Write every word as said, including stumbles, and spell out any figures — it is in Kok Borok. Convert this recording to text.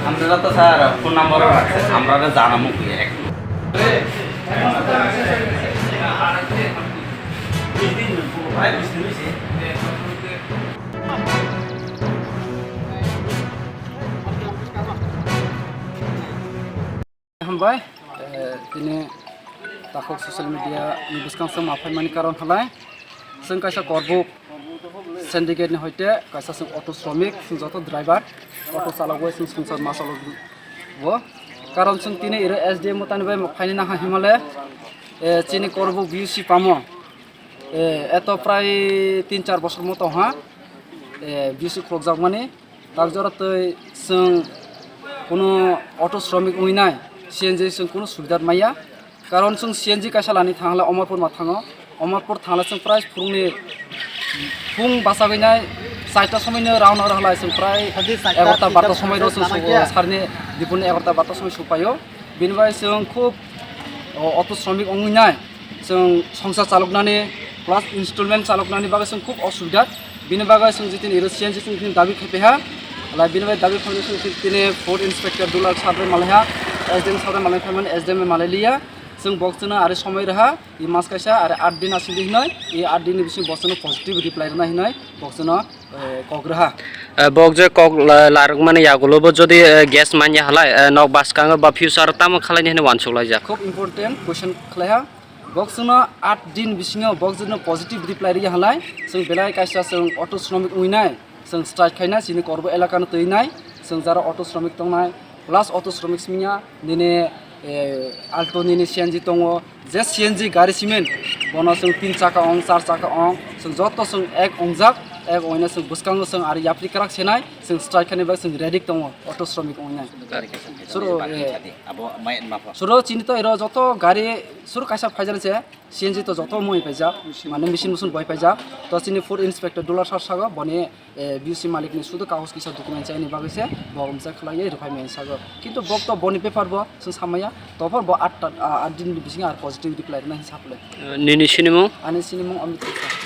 আপনারা তো sir phone নাম্বারও রাখছেন, আমরা তো জানাবো কি একটু। Hambai, eh, tini takhuk social media ni bwskang chwng ma phaimani karon halai. Chwng kaisa korbuk syndicate ni hoite kaisa chwng auto sromik, chwng joto driver, auto chalogwi chwng swngchar ma chalogo. Karon chwng tini iro S D M mwtani bai phaini naha himale, eh, chini korbuk B U C pamo. Eh, eto prai tin char bosor mo tong ha, eh, B U C khulokjakmani. Tak jora twi chwng kuno auto sromik wngwi nai, C N G chwng kuno subida maya. Karon chwng C N G kaisa lani thang hala Omorpur ma thango. Omorpur thangla chwng prai phungni, phung bachagwi nai, chaita somoi no round oro halai chwng prai egarota barota somoi ro chwng sugo, sarni dipuni egarota barota somoi supaio. Bini bai chwng khub, o, auto sromik wngwi nai. Chwng songsa chaloknani plus installment chaloknani bagwi chwng khub osubida. Bini bagwi chwng jitini iro C N G chwng tini dabi khai paiha. Alai bini bai dabi khaimani chwng tini food inspector Dulal sir bai malaiha, S D M sir bai malai phaimani S D M bai malai liya. Chwng bok chwngno ari somoi rwha, i mas kaisa ari aat din asing di hinoi, i aat din ni bising bok chwngno positive reply rwna hinoi bok chwngno, eh, kok rwha. Eh, bok je kok la-, larwkmani yagulo bo jodi, eh, gas manya halai, eh, nok bwskango ba future tamo khalai ni hinui wansuk laijak. Khub important question khlaiha. Bok chwngno aat din bisingo bok chwngno positive reply rwya halai, chwng belai kaisa chwng auto sromik wngwi nai, chwng strike khaina chini korbo elakano twi nai, chwng jara auto sromik tongnai, plus auto sromik simiya nini, eh, Alto nini C N G tongo, je C N G gari simen, bono chwng tin chaka ong, char chaka ong, chwng joto chwng ek ongjak, ek wngna chwng bwskango chwng ari yapri kwrak senai, chwng strike khaini bagwi chwng ready tongo, auto sromik wngwi nai. Suro, eh, suro chini to iro joto gari suro kaisa phaijani se, C N G to joto mui paijak, mane machine musun boi paijak. To chini food inspector Dulal sir sago, boni, eh, B U C malik ni sudu kahos kisa document chaini bagwi se, bo omsa khlaiwi rwphai mani sago. Kintu bok to boni bepar bo chwng samaya, to phor bo aat ta, ah, aat din ni bisingo ar positive reply rwna hinwi saplai. Eh, nini sinimung? Ani sinimung Amit Tripura.